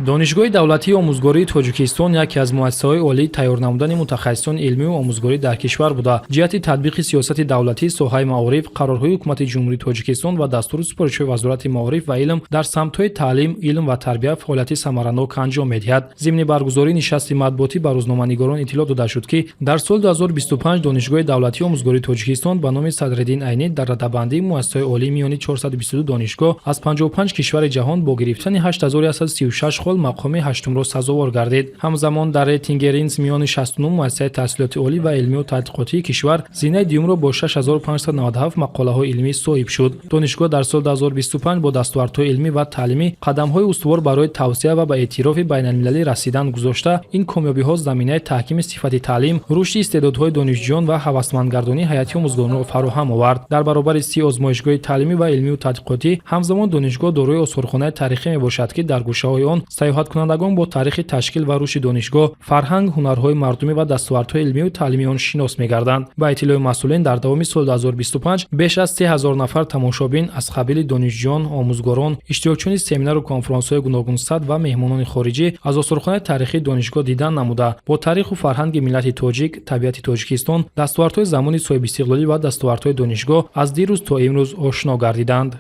Донишгоҳи давлатии омӯзгории Тоҷикистон яке аз муассисаҳои олии тайёр намудани мутахассисони илмию омӯзгорӣ дар кишвар буда, ҷиҳати татбиқи сиёсати давлатии соҳаи маориф, қарорҳои Ҳукумати Ҷумҳурии Тоҷикистон ва дастуру супоришҳои Вазорати маориф ва илм дар самтҳои таълим, илм ва тарбия фаъолияти самаранок анҷом медиҳад. Зимни баргузории нишасти матбуотӣ ба рӯзноманигорон иттилоъ дода шуд, ки дар соли 2025 Донишгоҳи давлатии омӯзгории Тоҷикистон ба номи Садриддин Айнӣ дар радабандии муассисаҳои олӣ миёни 422 донишгоҳ аз 55 кишвари ҷаҳон бо гирифтани 8136 хол мақоми ҳаштумро сазовор гардид. Ҳамзамон, дар рейтинги РИНЦ миёни 69 муассисаи таҳсилоти олӣ ва илмию тадқиқотии кишвар зинаи дуюмро бо 6597 мақолаҳои илмӣ соҳиб шуд. Донишгоҳ дар соли 2025 бо дастовардҳои илмӣ ва таълимӣ қадамҳои устувор барои тавсеа ва ба эътирофи байналмилалӣ расидан гузошта, ин комёбиҳо заминаи таҳкими сифати таълим, рушди истеъдодҳои донишҷӯён ва ҳавасмандгардонии ҳайати омӯзгоронро фароҳам овард. Дар баробари 30 озмоишгоҳи таълимӣ ва илмию тадқиқотӣ, ҳамзамон донишгоҳ дорои осорхонаи таърихӣ мебошад, ки дар гӯшаҳои он саёҳаткунандагон бо таърихи ташкил ва рушди донишгоҳ, фарҳанг, ҳунарҳои мардумӣ ва дастовардҳои илмию таълимии он шинос мегарданд. Ба иттилои масъулин, дар давоми соли 2025 беш аз 3000 нафар тамошобин аз қабили донишҷӯён, омӯзгорон, иштирокчиёни семинару конфронсҳои гуногунсатҳ ва меҳмонони хориҷӣ аз осорхонаи таърихии донишгоҳ дидан намуда, бо таъриху фарҳанги миллати тоҷик, табиати Тоҷикистон, дастовардҳои замони соҳибистиқлолӣ ва дастовардҳои донишгоҳ аз дирӯз то имрӯз ошно гардиданд.